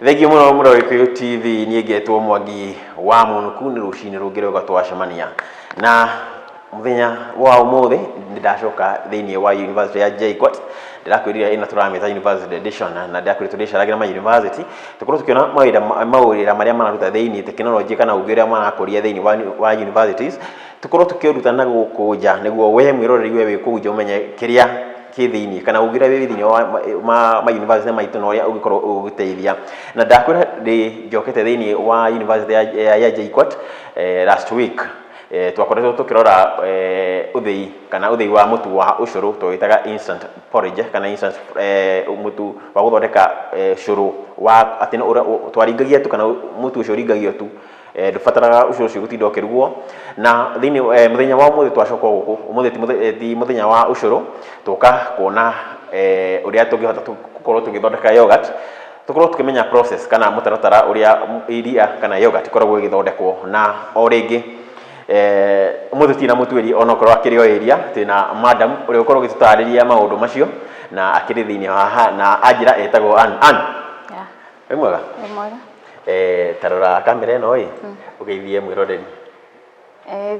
Thengiũ mũno mũrori Gĩkũyũ TV, niĩ ngetwo Mwangi wa Mũnũku. Nĩ rũcinĩ rũngĩ rwega twacemania, na mũthenya wa ũmũthĩ nĩ ndacoka thĩinĩ wa University ya JKUAT. Ndĩrakwĩrire ĩno tũramĩta University Edition, na ndĩrakwĩrire tũrĩcaragĩra ma university tũkorwo tũkĩona mawĩra, mawĩra marĩa mararuta thĩinĩ, tekinoronjĩ kana ũngĩ ũrĩa marakũria thĩinĩ wa universities, tũkorwo tũkĩũruta na gũkũ nja, nĩguo we mwĩroreri, we wĩ kũu nja, ũmenye kĩrĩa kĩ thĩinĩ kana ũngĩ ũrĩa wĩ thĩinĩ wa ma university maitũ na ũrĩa ũngĩkorwo ũgĩteithia. Na ndakwĩra ndĩ njokete thĩinĩ wa university ya JKUAT. Last week twakoretwo tũkĩrora ũthĩi kana ũthĩi wa mũtu wa ũcũrũ twĩtaga instant porridge kana instant mũtu wa gũthondeka cũrũ wa atĩ twaringagia tu, kana mũtu ũcio ũringagio tu, ndũbataraga ũcũrũ ũcio gũtinda ũkĩrugwo. Na thĩinĩ mũthenya wa ũmũthĩ twacoka gũkũ, ũmũthĩ ti mũthenya wa ũcũrũ, tũka kuona ũrĩa tũngĩhota gũkorwo tũgĩthondeka yogurt, tũkorwo tũkĩmenya process kana mũtaratara ũrĩa iria kana yogurt ĩkoragwo ĩgĩthondekwo. Na o rĩngĩ ũmũthĩ tina mũtuĩri onokorwo akĩrĩ o area, twĩna madam ũrĩa ũkorwo ũgĩtũtarĩria maũndũ macio, na akĩrĩ thĩinĩ haha na anjĩra etagwo Ann. Ann, wĩ mwega? Wĩ mwega. Tarora kamera ĩno ĩ ũgeithie mwĩroreri.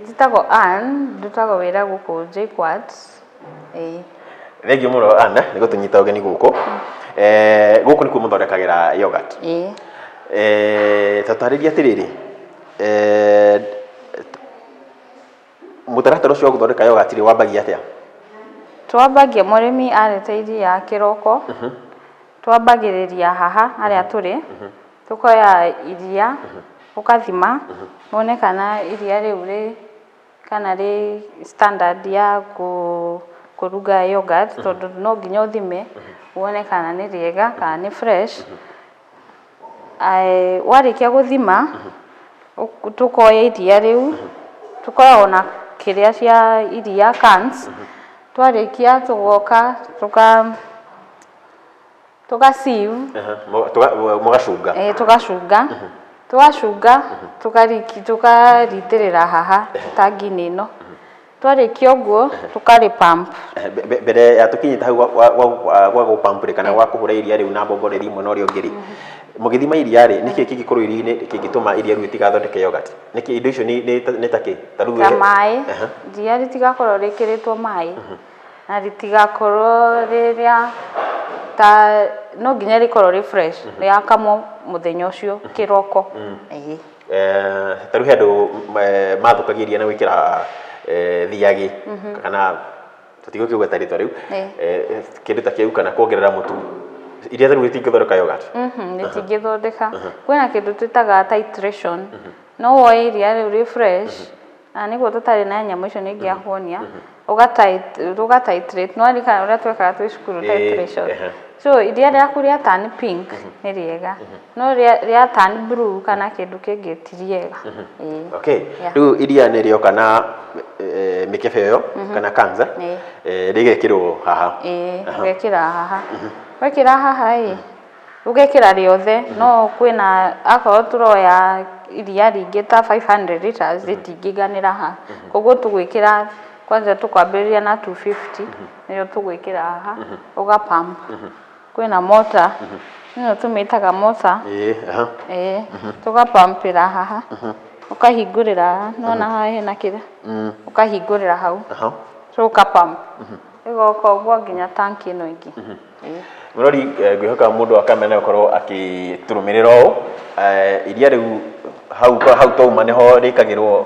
Njĩtagwo Ann, ndutaga wĩra gũkũ JKUAT. Ĩĩ. Thengiũ mũno Ann nĩ gũtũnyita ũgeni gũkũ. Gũkũ nĩkuo mũthondekagĩra yogurt? Ĩĩ. Ta tarĩria atĩrĩrĩ, mũtaratara ũcio wa gũthondeka yogurt rĩ, wambagia atĩa? Twambagia mũrĩmi arete iria kĩroko, twambagĩrĩria haha harĩa tũrĩ, tũkoya iria, ũkathima, wone kana iria rĩu rĩ kana rĩ standard ya kũruga yogurt, tondũ no nginya ũthime wone kana nĩ rĩega kana nĩ fresh. Warĩkia gũthima, tũkoya iria rĩu, tũkoragwo na kĩrĩa cia iria, cans. Twarĩkia tũgoka tũka sieve. Mũgacunga. Ĩĩ, tũgacunga. Twacunga tũkaritĩrĩra haha tangi-inĩ ĩno. Twarĩkia ũguo tũkarĩ pump. Mbere ya tũkinyĩte hau gwa gũ pump rĩ, kana gwa kũhũra iria rĩu na mbombo rĩthiĩ mwena ũrĩa ũngĩ rĩ, mũgĩthima iria rĩ, nĩkĩ kĩngĩkorwo iria-inĩ kĩngĩtũma iria rĩu rĩtigathondeke yogurt? Nĩkĩ indo icio nĩ ta kĩ? Ta rĩu ta maĩ, iria rĩtigakorwo rĩkĩrĩtwo maĩ na rĩtigakorwo rĩrĩa ta no nginya rĩkorwo rĩ fresh, rĩakamwo mũthenya ũcio kĩroko. Ĩĩ. Ta rĩu he andũ mathũkagia iria na gwĩkĩra thiagĩ kana tũtigũkĩgweta rĩtwa rĩu, kĩndũ ta kĩu, kana kuongerera mũtu, iria ta rĩu rĩtingĩthondeka yogurt? Rĩtingĩthondeka. Kwĩna kĩndũ twĩtaga titration. No woe iria rĩu rĩ fresh, na nĩguo tũtarĩ na nyamũ icio nĩ ingĩakuonia, ũga titrate. Nĩ waririkana ũrĩa twekaga twĩ cukuru, titration? So iria rĩaku rĩa turn pink nĩ rĩega, no rĩa turn blue kana kĩndũ kĩngĩ ti rĩega. Ĩĩ. Okay. Rĩu iria nĩ rĩoka na mĩkebe ĩyo kana cans, rĩgekĩrwo haha. Ĩĩ, ũgekĩra haha. Wekĩra haha ĩ, ũgekĩra rĩothe, no kwĩna akorwo tũroya iria rĩingĩ ta 500 liters, rĩtingĩiganĩra haha. Koguo tũgwĩkĩra kwanja tũkwambĩrĩria na 250, nĩyo tũgwĩkĩra haha, ũga pump. Kwĩna motor, ĩno tũmĩtaga motor. Ĩĩ aha. Ĩĩ, tũgapampĩra haha, ũkahingũrĩra haha, nĩwona haha hena kĩrĩa, ũkahingũrĩra hau, so ũka pump, ĩgoka ũguo nginya tanki ĩno ĩngĩ. Ĩĩ. Mũrori, ngwĩhoka mũndũ wa kamera no akorwo akĩtũrũmĩrĩra ũũ. Iria rĩu hau twauma nĩho rĩkagĩrwo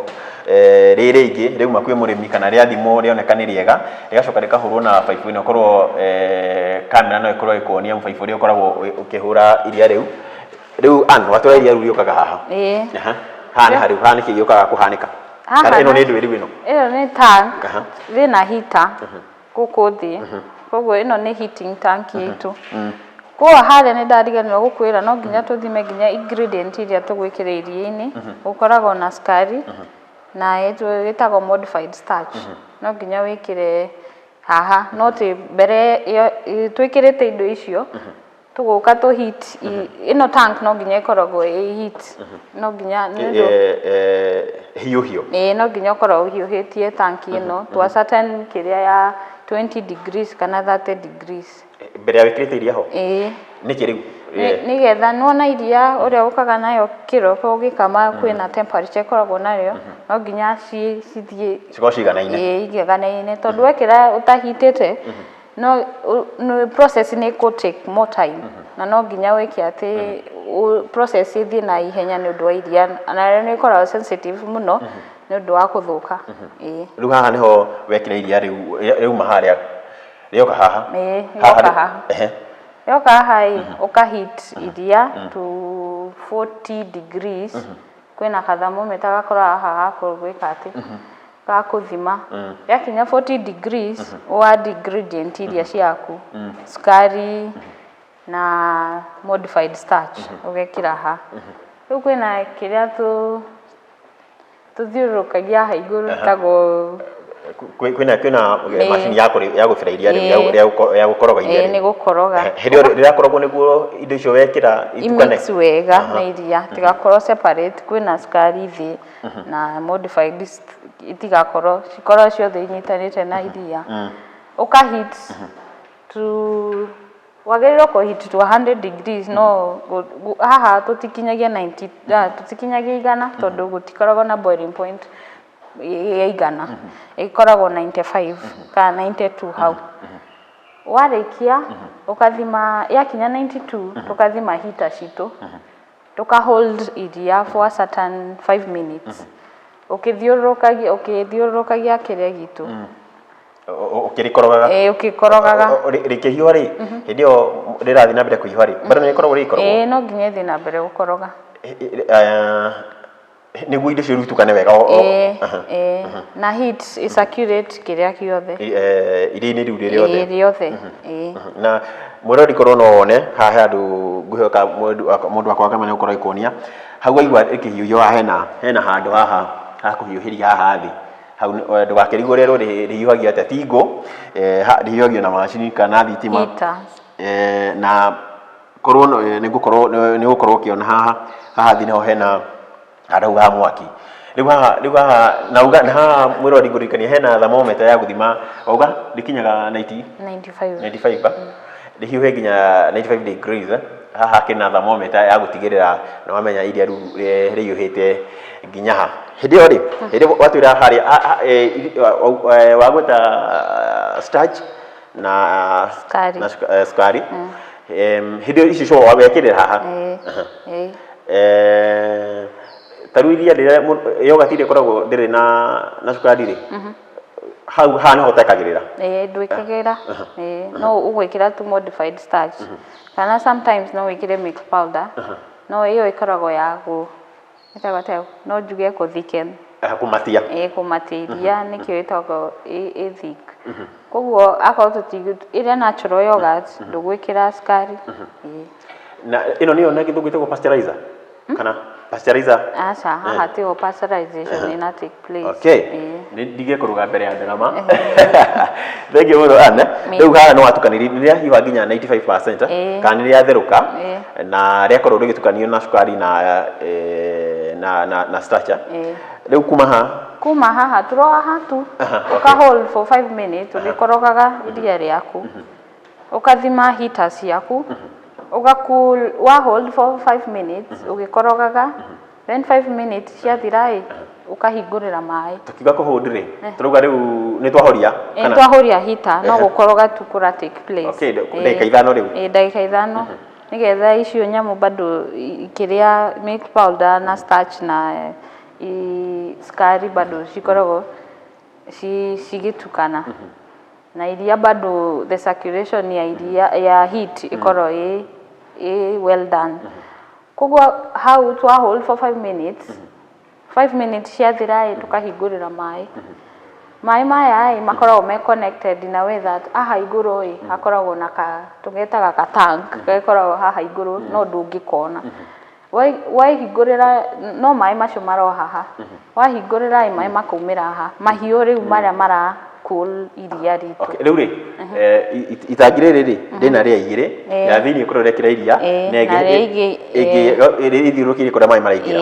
rĩ rĩingĩ, rĩauma kwĩ mũrĩmi kana rĩathimwo rĩoneka nĩ rĩega, rĩgacoka rĩkahũrwo na baibũ ĩno. Korwo kamera no ĩkorwo ĩkuonia mũbaibũ ũrĩa ũkoragwo ũkĩhũra iria rĩu. Rĩu Ann, watwara iria rĩu rĩũkaga haha. Ĩĩ. Haha nĩ harĩu, haha nĩkĩ gĩũkaga kũhanĩka? Haha Kana ĩno nĩ ndwĩ rĩu ĩno? Ĩno nĩ tank rĩna heater gũkũ thĩ, koguo ĩno nĩ heating tank itũ. Koguo harĩa nĩ ndariganĩrwo gũkwĩra no nginya tũthime nginya ingredient iria tũgwĩkĩra iria-inĩ. Gũkoragwo na cukari na ĩtagwo modified starch. No nginya wĩkĩre haha, no ti mbere ĩyo twĩkĩrĩte indo icio, tũgũka tũ heat ĩno tank, no nginya ĩkoragwo ĩ heat, no nginya nĩ ũndũ Hiũhio. Ĩĩ, no nginya ũkorwo ũhiũhĩtie tanki ĩno to a certain kĩrĩa ya 20 degrees kana 30 degrees. Mbere ya wĩkĩrĩte iria ho? Ĩĩ. Nĩkĩ rĩu? Nĩgetha nĩwona iria ũrĩa ũkaga nayo kĩroko ũgĩkama, kwĩna temperature ĩkoragwo nayo, no nginya cithiĩ cikorwo ciganaine. Ĩĩ, iganaine, tondũ wekĩra ũtahitĩte no process nĩ ĩkũ take more time, na no nginya wĩke atĩ process ĩthiĩ na ihenya nĩ ũndũ wa iria, na nĩ ĩkoragwo sensitive mũno nĩ ũndũ wa kũthũka, ĩĩ. Rĩu haha nĩho wekĩra iria rĩu rĩauma harĩa rĩoka haha? Ĩĩ. Haha. Rĩoka haha. Yoka haha ĩ, ũkaheat iria to 40 degrees. Kwĩna kathermometer gakoragwo haha ga gwĩka atĩ ga kũthima. Yakinya 40 degrees, ũadd ingredient iria ciaku, cukari na modified starch, ũgekĩra haha. Rĩu kwĩna kĩrĩa tũthiũrũrũkagia haha igũrũ, ĩtagwo Kwĩna macini ya gũbĩra iria rĩu, ya gũkoroga iria rĩu. Nĩ Rĩu. Gũkoroga. Hĩndĩ ĩyo rĩrakorogwo nĩguo indo icio wekĩra itukane. Imix wega na iria tigakorwo separate, kwĩna cukari thĩ na modified itigakorwo, cikorwo ciothe inyitanĩte na iria. Ũkaheat to, wagĩrĩirwo kũheat to 100 degrees, no haha tũtikinyagia 90, ah, tũtikinyagia 100, tondũ gũtikoragwo na boiling point ya 100, ĩkoragwo 95 kana 92 hau. Warĩkia ũkathima, yakinya 92 tũkathima heater citũ, tũka hold iria for a certain 5 minutes ũkĩthiũrũrũkagia kĩrĩa gitũ. Ũkĩrĩkorogaga. Ĩĩ, ũkĩkorogaga. Rĩkĩhiũha rĩ, hĩndĩ ĩyo rĩrathiĩ na mbere kũhiũha rĩ, bado nĩ rĩkoragwo rĩgĩkorogwo? Ĩĩ, no nginya ĩthiĩ na mbere gũkoroga. Nĩguo indo icio itukane wega. Ĩĩ. Ĩĩ, na heat ĩcirculate kĩrĩa gĩothe. Iria-inĩ rĩu rĩothe. Ĩĩ, rĩothe, ĩĩ. Na mwĩrori, korwo no wone haha he handũ ngwĩhoka mũndũ wakwa kamenya gũkorwo agĩkuonia hau, waigua ĩkĩhiũhio haha, hena handũ haha ha kũhiũhĩria haha thĩ hau. Ndũgakĩrigwo rĩrwo rĩhiũhagio atĩa, ti ngũ, rĩhiũhagio na macini kana thitima. Heater. Na korwo nĩ ngũkorwo ũkĩona haha, haha thĩ nĩho hena handũ hau ha mwaki. Rĩu haha na uga na haha, mwĩrori, ngũririkania hena thermometer ya gũthima. Wauga rĩkinyaga 90? 95. 95, rĩhiũhe nginya 95 degrees. Haha kĩna thermometer ya gũtigĩrĩra nĩ wamenya iria rĩu rĩhiũhĩte nginya ha. Hĩndĩ ĩyo rĩ, hĩndĩ ĩyo watwĩra harĩa wagweta starch na Cukari. Na cukari. Hĩndĩ ĩyo icio cio wekĩrĩra haha. Ĩĩ ĩĩ. Ta rĩu iria rĩrĩa yogurt ĩrĩa ĩkoragwo ndĩrĩ na cukari rĩ, hau haha nĩho ũtekagĩrĩra? Ĩĩ, ndwĩkagĩra. Ĩĩ, no ũgwĩkĩra tu modified starch, kana sometimes no wĩkĩre milk powder, no ĩyo ĩkoragwo ya gũ ĩtagwo atĩa, no njuge kũ thicken. Kũmatia. Ĩĩ, kũmatia iria, nĩkĩo ĩtagwo ĩ thick. Koguo akorwo tũti ĩrĩa natural yogurt, ndũgwĩkĩra cukari. Ĩĩ. Na ĩno nĩyo na gĩthũngũ ĩtagwo pasteurizer, kana pasteurizer? Aca, haha tiho pasteurization ĩna take place. Okay. Ĩĩ. Nĩ ndige kũruga mbere ya ndarama. Thank you mũno, Anne. Rĩu haha nĩ watukanĩria, nĩ rĩahiũha nginya 95%, kana nĩ rĩatherũka, na rĩakorwo rĩgĩtukanio na cukari na starch. Rĩu kuma haha? Kuma haha tũroa haha tu, ũka hold for 5 minutes ũgĩkorogaga iria rĩaku, ũkathima heater ciaku, ũga cool, wa hold for 5 minutes ũgĩkorogaga, then 5 minutes ciathira ĩ, ũkahingũrĩra maĩ. Tukiuga kũhold rĩ, tũrauga rĩu nĩ twahoria? Ĩ, twahoria heater, no gũkoroga tu kũra take place. Okay, ndagĩka 5 rĩu. Ĩ, ndagĩka 5, nĩgetha icio nyamũ bado kĩrĩa milk powder na starch na cukari bado cikoragwo cigĩtukana na iria, bado the circulation ya iria ya heat ĩkorwo ĩ well done. Koguo hau twa hold for 5 minutes, 5 minutes ciathira ĩ, tũkahingũrĩra maĩ. Maĩ maya ĩ, makoragwo me connected na way that haha igũrũ ĩ, hakoragwo na ka tũgetaga ka tank gakoragwo haha igũrũ, no ndũngĩkona. Waihingũrĩra, no maĩ macio maroha haha, wahingũrĩra ĩ, maĩ makaumĩra haha mahiũ rĩu marĩa mara cool iria ritũ. Okay, rĩu rĩ, itangi rĩrĩ rĩ rĩna rĩa igĩrĩ, ya thĩinĩ ĩkorwo ĩrekĩra iria, na ĩngĩ na rĩa ĩngĩ, ĩngĩ ĩrĩa ĩthiũrũrũkĩirie kũrĩa maĩ maraingĩra.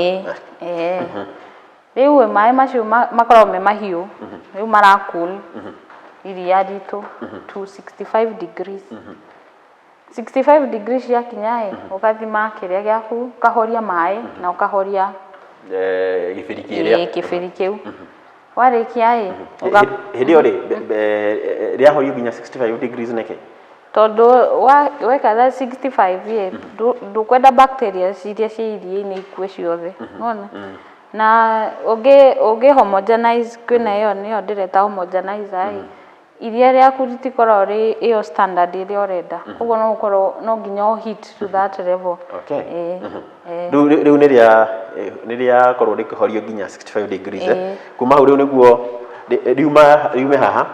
Ĩĩ. Rĩu ĩ, maĩ macio makoragwo me mahiũ rĩu mara cool iria ritũ to 65 degrees. 65 degrees ciakinya ĩ, ũgathima kĩrĩa gĩaku, ũkahoria maĩ na ũkahoria gĩbĩri kĩrĩa. Kĩbĩri kĩu. Warĩkia ĩ, Hĩndĩ ĩyo rĩ, rĩahorio nginya 65 degrees nĩkĩ? Tondũ weka tha 65 ĩ, ndũkwenda bacteria iria ciĩ iria-inĩ ikue ciothe, nĩwona? Na ũngĩ homogenize, kwĩna ĩyo nĩyo ndĩreta homogenizer ĩ, iria rĩaku rĩtikoragwo rĩ ĩyo standard ĩrĩa ũrenda, koguo no ũkorwo no nginya ũ heat to that level. Ĩĩ. Rĩu nĩ rĩakorwo rĩkĩhorio nginya 65 degrees, eh? Kuma hau rĩu nĩguo riume haha,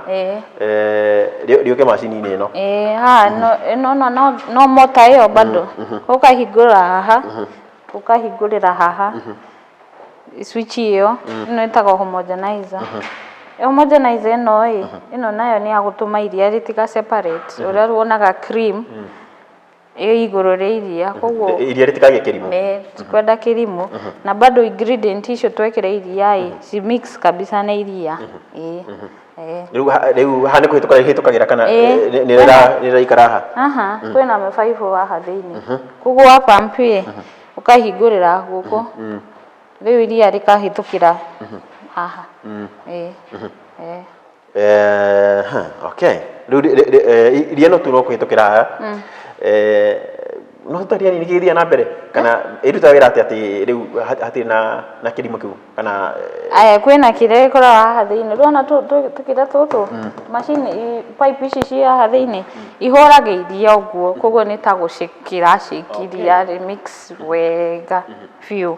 rĩũke macini-inĩ ĩno. Ĩĩ, haha no ĩno no mota ĩyo bado ũkahingũra haha, ũkahingũrĩra haha switch ĩyo ĩno ĩtagwo homogenizer. Homogenizer ĩno ĩ, ĩno nayo nĩ ya gũtũma iria rĩtiga separate, ũrĩa wonaga cream ĩ igũrũ rĩa iria, koguo Iria rĩtikagĩe kĩrimũ. Nĩ tikwenda kĩrimũ, na bado ingredient icio twekĩra iria ĩ, ci mix kabisa na iria, ĩĩ. Rĩu haha nĩ kũhĩtũka rĩhĩtũkagĩra kana nĩ rĩraikara haha? Haha kwĩna mĩbaibũ haha thĩinĩ, koguo wa pump ĩ, ũkahingũrĩra gũkũ, rĩu iria rĩkahĩtũkĩra haha, ĩĩ. Okay, rĩu iria no tu no kũhĩtũkĩra haha. No tũtaria nini gĩgĩthiĩ na mbere kana ĩrutaga wĩra atĩa, atĩ rĩu hatirĩ na kĩrimũ kĩu kana? Aya, kwĩna kĩrĩa gĩkoragwo haha thĩinĩ, ndũrona tũkĩrĩa tũtũ macini, pipe ici ciĩ haha thĩinĩ ihũraga iria ũguo, koguo nĩ ta gũcĩkĩra shake iria rĩ mix wega biũ,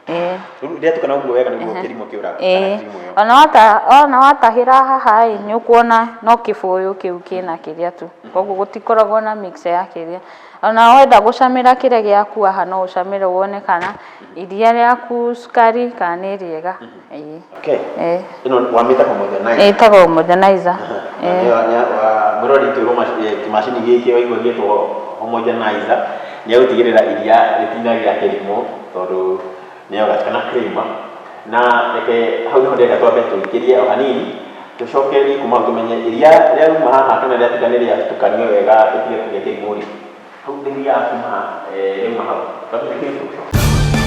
ĩĩ. Rĩu rĩatukana ũguo wega nĩguo kĩrimũ kĩũraga kana cream ĩyo. Ona watahĩra haha ĩ, nĩ ũkuona no kĩbũyũ kĩu kĩna kĩrĩa tu, koguo gũtikoragwo na mixture ya kĩrĩa. Ona wenda gũcamĩra kĩrĩa gĩaku haha no ũcamĩre wone kana iria rĩaku cukari kana nĩ rĩega, ĩĩ. Okay. Ĩno wamĩta homogenizer? Ĩtagwo homogenizer. Mwĩroreri, twĩrwo kĩmacini gĩkĩ waigua gĩtwo homogenizer nĩ agũtigĩrĩra iria rĩtinagĩa kĩrimũ tondũ nĩ yogurt kana cream. Na reke hau nĩho ndĩrenda twambe tũikĩrie o hanini, tũcokererie kuma hau tũmenye iria rĩaruma haha kana rĩatuĩka nĩ rĩatukanio wega rĩtige kũgĩa kĩrimũ rĩ, hau rĩthiaga kuma rĩauma hau. Twambe tũikĩrie tũcoke.